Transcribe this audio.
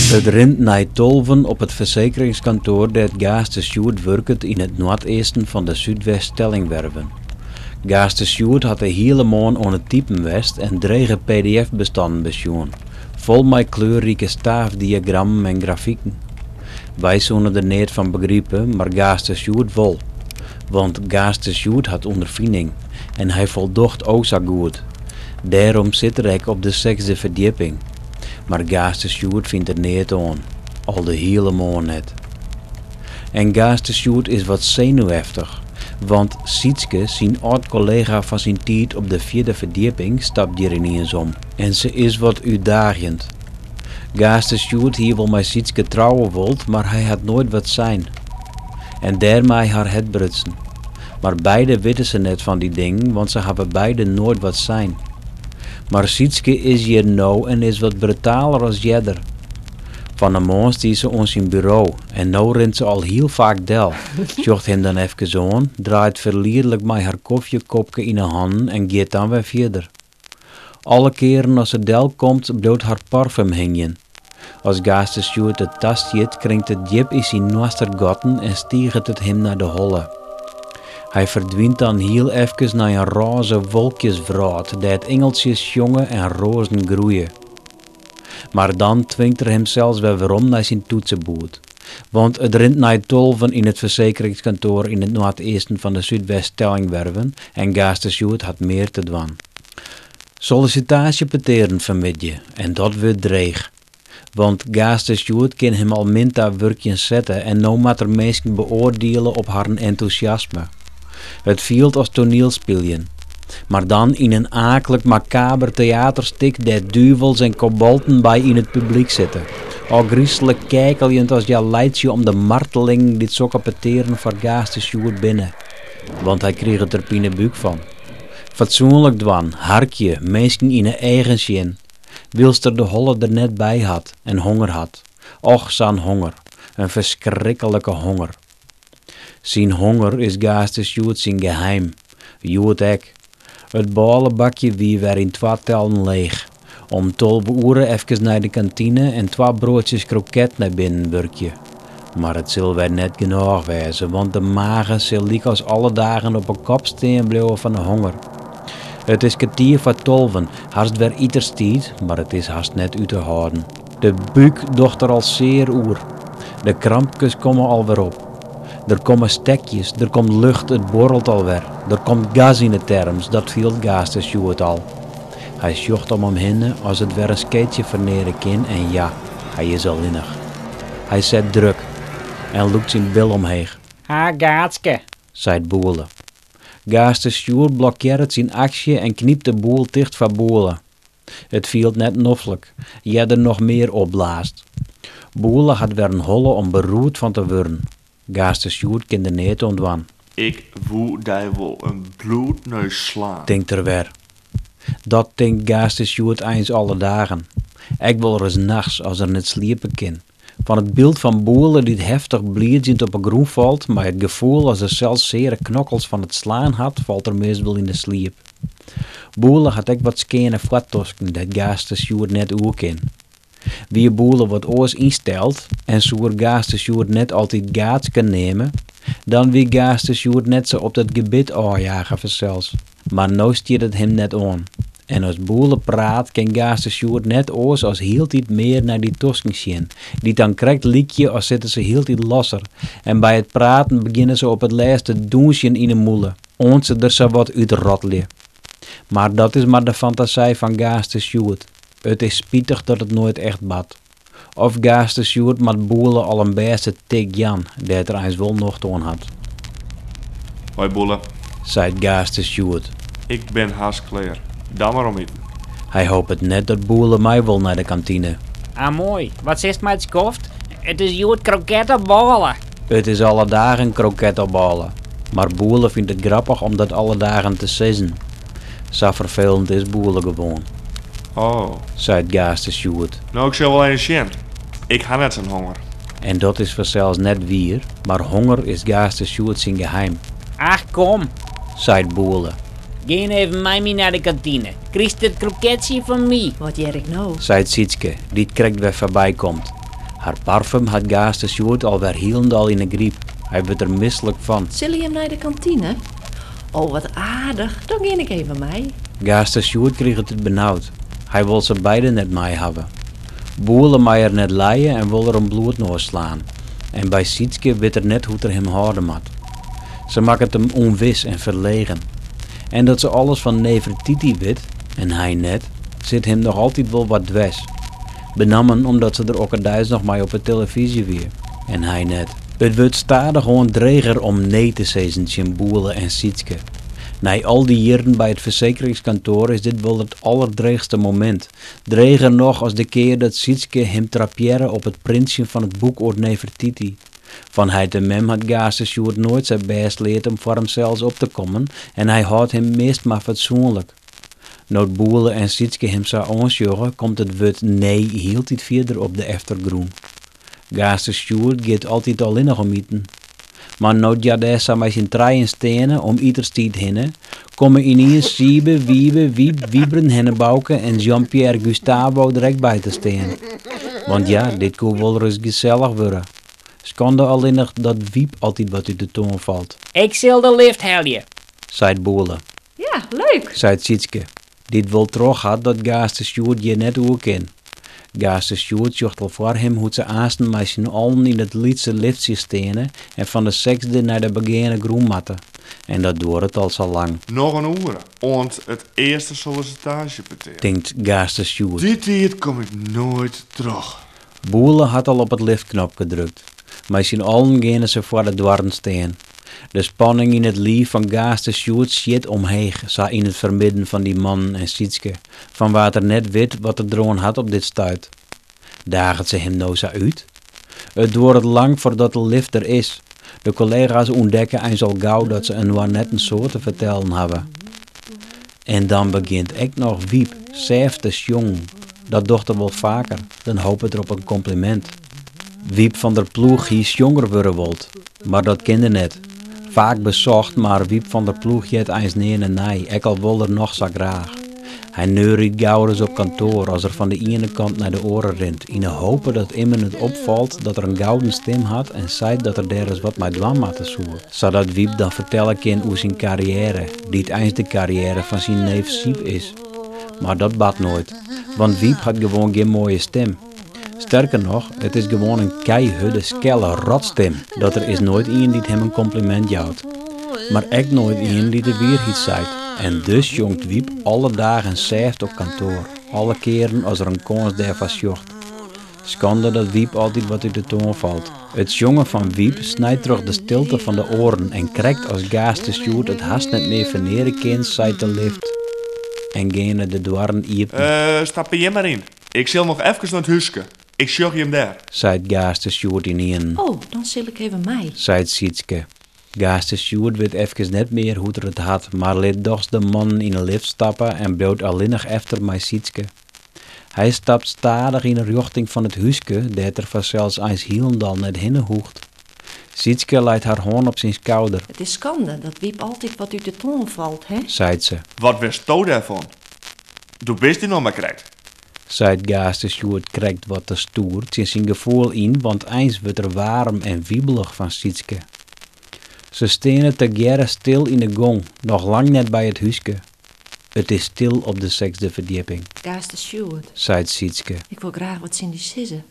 It rint nei tolven op it fersekeringskantoar dêr't Gaaster Sjoerd wurket yn it noardeasten fan de Súdwest-Stellingwerven. Gaaster Sjoerd hat de hiele moarn oan it typen west en drege pdf-bestannen besjoen, fol mei kleurrike staafdiagrammen en grafiken. Wy soene der neat fan begripe, mar Gaaster Sjoerd wol. Want Gaaster Sjoerd hat ûnderfining en hy foldocht o sa goed. Dêrom sit er ek op de sechsde ferdjipping. Mar Gaaster Sjoerd fynt der neat oan. Al de hiele moarn net. En Gaaster Sjoerd is wat senuweftich, want Sytske, syn âld-kollega fan syn tiid op de fjirde ferdjipping, stapt hjir yniens om. En se is wat útdaagjend. Gaaster Sjoerd hie wol mei Sytske trouwe wold, mar hy hat noait wat sein. En dêrmei har hert brutsen. Mar beide witte se net fan dy dingen, want se hawwe beide noait wat sein. Mar Sytske is hjir no en is wat brutaler as earder. Fan 'e moarn stie se oan syn buro en no rint se al hiel faak del, sjocht him dan efkes oan, draait ferliedlik mei har kofjekopke yn 'e hannen en giet dan wer fierder. Alle kearen as se delkomt, bliuwt har parfum hingjen. As Gaaster Sjoerd it tastjit, kringt it djip yn syn noastergatten en stiget it him nei de holle. Hy ferdwynt dan hiel efkes nei in rôze wolkjeswrâld dêr't ingeltsjes sjonge en roazen groeie. Mar dan twingt er himsels wer werom nei syn toetseboerd. Want it rint nei tolven yn it fersekeringskantoar yn it noardeasten fan de Súdwest-Stellingwerven en Gaaster Sjoerd hat mear te dwaan. Sollisitaasjepetearen fanmiddei en dat wurdt dreech. Want Gaaster Sjoerd kin him al min ta wurkjen sette en no moat er minsken beoardiele op harren entûsjasme. It fielt as toanielspyljen. Mar dan yn in aaklik makaber teaterstik dêr't duvels en kobolten by yn it publyk sitte. Ôfgryslik kekeljend as hja laitsje om de martelingen dy't sokke petearen foar Gaaster Sjoerd binne. Want hy kriget der pinebúk fan. Fatsoenlik dwaan, harkje, minsken yn 'e eagen sjen. Wylst er de holle der net by hat en honger hat. Och, sa'n honger. In ferskriklike honger. Syn honger is Gaaster Sjoerd syn geheim. Hjoed ek. It bôlebakje wie wer yn twa tellen leech. Om 12 oere efkes nei de kantine en twa broadsjes kroket nei binnen wurkje. Mar it sil wer net genôch wêze, want de mage sil lykas alle dagen op 'e kop stean bliuwe fan 'e honger. It is kertier foar tolven, hast wer iterstiid, mar it is hast net út te hâlden. De búk docht der al sear oer. De krampkes komme al wer op. Der komme stekjes, der komt lucht, it buorrelt al wer. Der komt gas yn 'e terms, dat fielt Gaaster Sjoerd al. Hy sjocht om him hinne as it wer in skeetsje ferneare kin en ja, hy is allinnich. Hy set druk en lûkt syn bil omheech. Ha, Gaatske, seit Boele. Gaaster Sjoerd blokkearret syn aksje en knypt de boel ticht foar Boele. It fielt net noflik, earder noch mear opblaasd. Boele hat wer in holle om beroerd fan te wurden. Gaaster Sjoerd kin der neat oan dwaan. Ik woe dy wol in bloedneus slaan. Tinkt er wer. Dat tinkt Gaaster Sjoerd eins alle dagen. Ek wolris nachts as er net sliepe kin. Fan it byld fan Boele dy't heftich bliedzjend op 'e grûn falt, mei it gefoel as er sels seare knokkels fan it slaan hat, falt er meast wol yn 'e sliep. Boele hat ek wat skeane foartosken dêr't Gaaster Sjoerd net oer kin. Wie Boele wat oars ynsteld en soe er Gaaster Sjoerd net altyd Gaatske neame, dan wie Gaaster Sjoerd net sa op dat gebit ôfjage fansels. Mar no stiet it him net oan. En as Boele praat, kin Gaaster Sjoerd net oars as hieltyd mear nei dy tosken sjen, dy't dan krekt lykje as sitte se hieltyd losser. En by it praten begjinne se op it lêst te dûnsjen yn 'e mûle, oant se der sawat útrottelje. Mar dat is mar de fantasij fan Gaaster Sjoerd. It is spitich dat it noait echt bart. Of Gaaster Sjoerd moat Boele al in bêste tik jaan, dêr't er eins wol nocht oan hat. Hoi Boele. Seit Gaaster Sjoerd. Ik bin hast klear. Dan mar om iten. Hy hopet net dat Boele mei wol nei de kantine. Ah moai, wat sitst mei it skoft? It is hjoed kroket of bôle. It is alle dagen kroket of bôle. Mar Boele fynt it grappich om dat alle dagen te sizzen. Sa ferfelend is Boele gewoan. Oh. Seit Gaaster Sjoerd. No, ik sil wol even sjen. Ik ha net sa'n honger. En dat is fansels net wier, mar honger is Gaaster Sjoerd syn geheim. Ach kom, seit Boele. Gean even mei my nei de kantine. Krijst it kroketsje fan my. Wat hear ik no? Seit Sytske, dy't krekt wer foarby komt. Har parfum hat Gaaster Sjoerd alwer hielendal yn 'e gryp. Hy wurdt der mislik fan. Sille jim nei de kantine? O, wat aardich, dan gean ik even mei. Gaaster Sjoerd kriget it benaud. Hy wol se beide net mei hawwe. Boele mei er net lije en wol er in bloednoas slaan. En by Sytske wit er net hoe't er him hâlde moat. Se makket him ûnwis en ferlegen. En dat se alles fan Nefertiti wit, en hy net, sit him noch altyd wol wat dwers. Benammen omdat se der okkerdeis noch mei op 'e telefyzje wie, en hy net. It wurdt stadichoan dreger om nee te sizzen tsjin Boele en Sytske. Nei al dy jierren by it fersekeringskantoar is dit wol it allerdreechste momint. Dreger noch as de kear dat Sytske him trapearre op it printsjen fan it boek oer Nefertiti. Fan heit en mem hat Gaaster Sjoerd noait sa bêst leard om foar himsels op te kommen en hy hâldt him meast mar fatsoenlik. No't Boele en Sytske him sa oansjogge, komt it wurd nee hieltyd fierder op de eftergrûn. Gaaster Sjoerd giet altyd allinnich om iten. Mar no't hja dêr sa mei syn trijen steane om iterstiid hinne, komme yniens Siebe, Wiebe, Wiep, Wiebren, Hennebouke en Jean-Pierre Gustavo der ek by te stean. Want ja, dit koe wolris gesellich wurde. Skande allinnich dat Wiep altyd wat út de toan falt. Ik sil de lift helje. Seit Boele. Ja, leuk! Seit Sytske, dy't wol troch hat dat Gaaster Sjoerd hjir net oer kin. Gaaster Sjoerd sjocht al foar him hoe't se aansten mei syn allen yn dat lytse liftsje steane en fan de sechsde nei de begeane grûn moatte. En dat duorret al sa lang. Noch in oere, oant it earste sollisitaasjepetear. Tinkt Gaaster Sjoerd. Dy tiid kom ik noait troch. Boele hat al op it liftknopke drukt. Mei syn allen geane se foar de doarren stean. De spanning yn it liif fan Gaaster Sjoerd sjit omheech, sa yn it fermidden fan dy mannen en Sytske, fan wa't er net wit wat er deroan hat op dit stuit. Daget se him no sa út? It duorret lang foardat de lift der is. De kollega's ûntdekke eins al gau dat se inoar net in soad te fertellen hawwe. En dan begjint ek noch Wiep sêft te sjongen. Dat docht er wol faker, dan hopet er op in komplimint. Wiep van der Ploeg hie sjonger wurde wold, mar dat kinde net. Faak besocht, mar Wiep van der Ploeg heart eins nearne nei, ek al wol er noch sa graach. Hy neuriet gauris op kantoar as er fan de iene kant nei de oare rint, yn 'e hope dat immen it opfalt dat er in gouden stim hat en seit dat er dêr ris wat mei dwaan moatte soe, sadat Wiep dan fertelle kin oer syn karriêre, dy't eins de karriêre fan syn neef Syb is. Mar dat bart noait, want Wiep hat gewoan gjin moaie stim. Sterker noch, it is gewoan in keihurde, skelle rotstim, dat der is noait ien dy't him in komplimint jout. Mar ek noait ien dy't de wierheid seit. En dus sjongt Wiep alle dagen sêft op kantoar, alle kearen as er in kâns dêrfoar sjocht. Skande dat Wiep altyd wat út de toan falt. It sjongen fan Wiep snijt troch de stilte fan de oaren en krekt as Gaaster Sjoerd it hast net mear ferneare kin, seit de lift en geane de doarren iepen. Stap jim mar yn. Ik sil noch efkes nei it húske. Ik sjoch jim dêr. Seit Gaaster Sjoerd ynienen. O, dan sil ik even mei. Seit Sytske. Gaaster Sjoerd wit efkes net mear hoe't er it hat, mar lit dochs de mannen yn 'e lift stappe en bliuwt allinnich efter mei Sytske. Hy stapt stadich yn 'e rjochting fan it húske, dêr't er fansels eins hielendal net hinne hoecht. Sytske leit har hân op syn skouder. It is skande dat Wiep altyd wat út de toan falt, hè? Seit se. Wat witsto dêrfan? Do bist hjir noch mar krekt. Seit Gaaster Sjoerd krekt wat te stoer tsjin syn gefoel yn, want eins wurdt er waarm en wibelich fan Sytske. Se steane tegearre stil yn de gong, noch lang net by it húske. It is stil op de sechsde ferdjipping. Gaaster Sjoerd. Seit Sytske. Ik wol graach wat tsjin dy sizze.